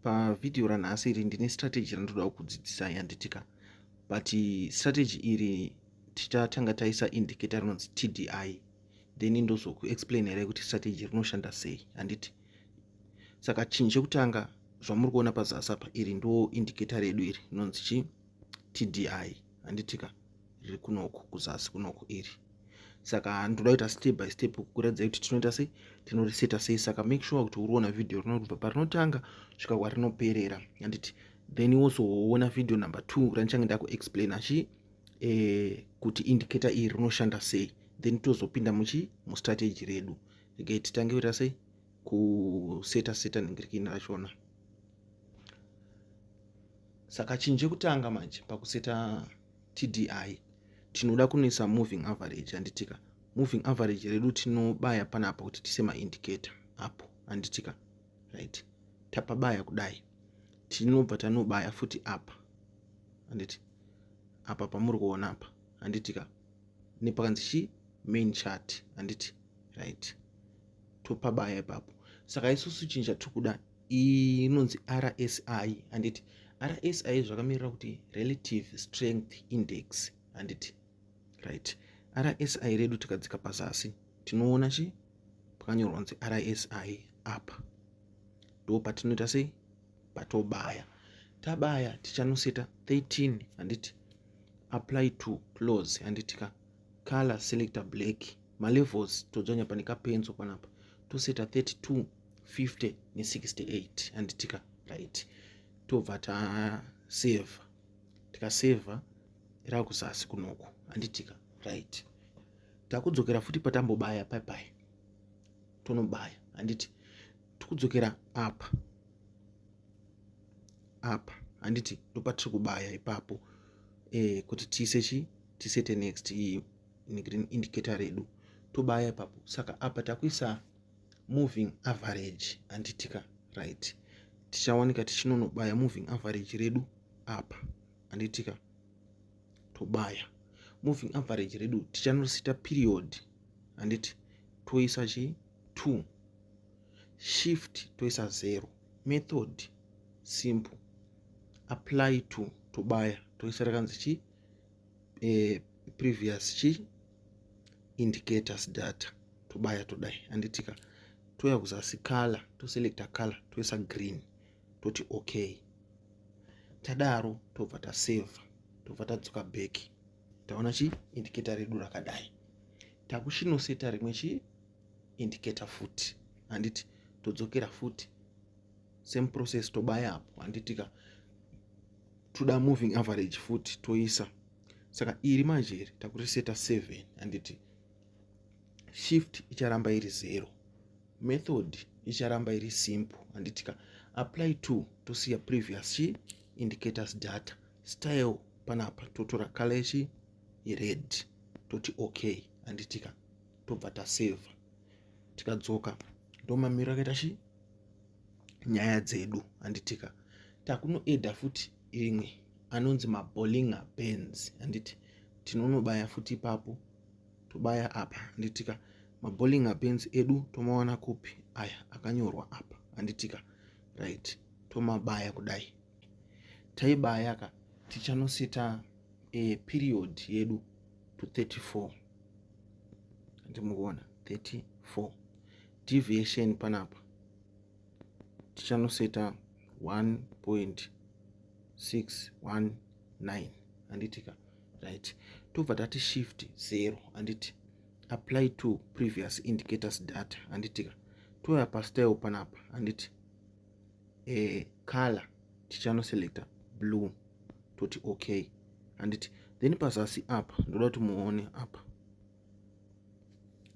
Pavhidhiyo ranhasi iri ndine strategy randoda kukudzidzisai, handitika? But strategy iri tichatanga taisa indicator rinonzi TDI, then ndozokuexplainerai kuti strategy rinoshanda sei, handiti? Saka chinhu chekutanga zvamuri kuona pazasi apa, iri ndo indicator redu iri rinonzi chi TDI, handitika? Riri kunoku kuzasi kunoku iri. Saka ndoda kuita step by step kukuratidzai kuti tinoita sei, tinoriseta sei. Saka make sure kuti uri kuona vhidhiyo rinobva parinotanga svika kwarinoperera, handiti? Then wozoona vhidhiyo number 2 randichange ndakuexplaina chi kuti indicator iri rinoshanda sei, then tozopinda muchi mustrategy redu. Regai titange kuita sei, kuseta seta nhingirikini rachona. Saka chinhu chekutanga manje pakuseta TDI, tinoda kunoisa moving average, handitika? Moving average redu tinobaya panapa kuti tise maindicator apo, handitika? Right, tapabaya kudai, tinobva tanobaya futi apa, handiti? Apa pamuri kuona apa, handitika? Nepakanzi chi main chart, handiti? Right, topabaya ipapo. Saka isusu chinhu chatiri kuda inonzi RSI, handiti? RSI zvakamirira kuti relative strength index, handiti? Right, RSI redu tikadzika pazasi tinoona chi pakanyorwa kunzi RSI apa. Ndo patinoita sei, patobaya. Tabaya, tichanoseta 13, handiti? Apply to, close, handitika? Color selector black, malevels todzvanya pane kapenzo panapa, toseta 32, 50 ne68, handitika? Right, tobva tasevha. Tikasevha, rakuzasi kunoku, handitika? Right, takudzokera futi patambobaya paipai, tonobaya, handiti? Tikudzokera apa apa, handiti? Ndopatiri kubaya ipapo kuti tiise chi tisete next green indicator redu, tobaya ipapo. Saka apa takuisa moving average, handitika? Right, tichawanika tichinonobaya moving average redu apa, handitika? Tobaya moving average redu, tichanoseta period, handiti? Toisa chi 2, shift toisa 0, method simple, apply to, tobaya, toisa rakanzi chi previous chi indicators data, tobaya, todai, handitika? Toya kuzasi, color, toselecta color, toisa green, toti okay. Tadaro, tobva tasevha, tobva tadzoka back. Taona chi indicator redu rakadai. Takuchinoseta rimwe chi indicator futi, handiti? Todzokera futi, same process, tobaya apo, handitika? Toda moving average futi, toisa. Saka iri manje iri takuriseta 7, handiti? Shift icharamba iri 0, method icharamba iri simple, handitika? Apply to, tosiya previous chi indicators data, style panapa totora color yechi red, toti okay, handitika? Tobva tasevha. Tikadzoka, ndomamiriro akaita chi nyaya dzedu, handitika? Takunoedha futi rimwe anonzi maBollinger Bands, handiti? Tinonobaya futi ipapo, tobaya apa, handitika? MaBollinger Bands edu tomawana kupi? Aya akanyorwa apa, handitika? Right, tomabaya kudai. Taibaya ka, tichanoseta period yedu to 34, handimukuona? 34. Deviation panapa tichanoseta 1.619, handitika? Right, tobva tati shift 0, handiti? Apply to previous indicators data, handitika? Touya pastyle panapa, handiti? Color tichanoselecta blue, toti okay, handiti? Then pazasi apa ndoda kuti muone apa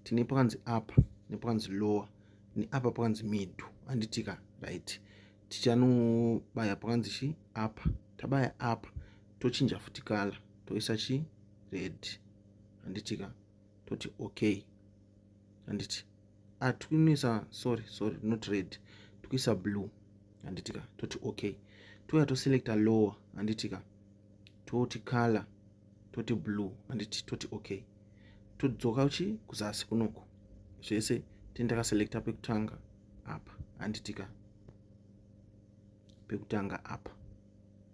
tine pakanzi upper nepakanzi lower, neapa pakanzi middle, handitika? Right, tichanobaya pakanzi chi upper. Tabaya upper, tochinja futi color, toisa chi red, handitika? Toti okay, handiti? Atikunoisa, sorry, sorry, not red, tikuisa blue, handitika? Toti okay. Touya toselecta lower, handitika? Toti color, toti blue, handiti? Toti okay. Todzoka chi kuzasi kunoku, zvese tini takaselecta pekutanga apa, handitika? Pekutanga apa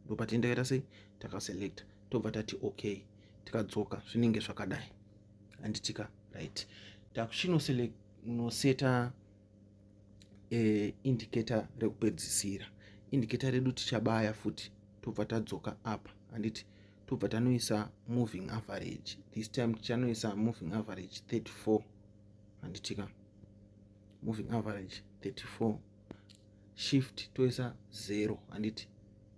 ndopatini takaita sei? Takaselecta, tobva tati okay. Tikadzoka zvinenge zvakadai, handitika? Right, takuchinoseta indicator rekupedzisira. Indicator redu tichabaya futi, tobva tadzoka apa, handiti? Tobva tanoisa moving average. This time tichanoisa moving average 34, handitika? Moving average 34, shift toisa 0, handiti?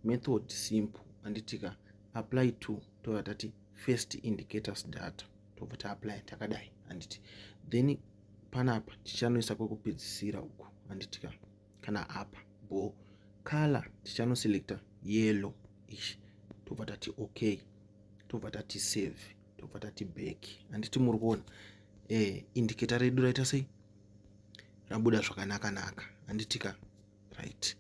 Method simple, handitika? Apply to, tobva tati first indicators data, tobva taapply takadai, handiti? Then panapa tichanoisa kwekupedzisira uku, handitika? Kana apa bo color tichanoselecta yellow ishi, tobva tati okay, tobva tati save, tobva tati back, handiti? Muri kuona indicator redu raita sei? Rabuda zvakanaka naka, handitika? Right.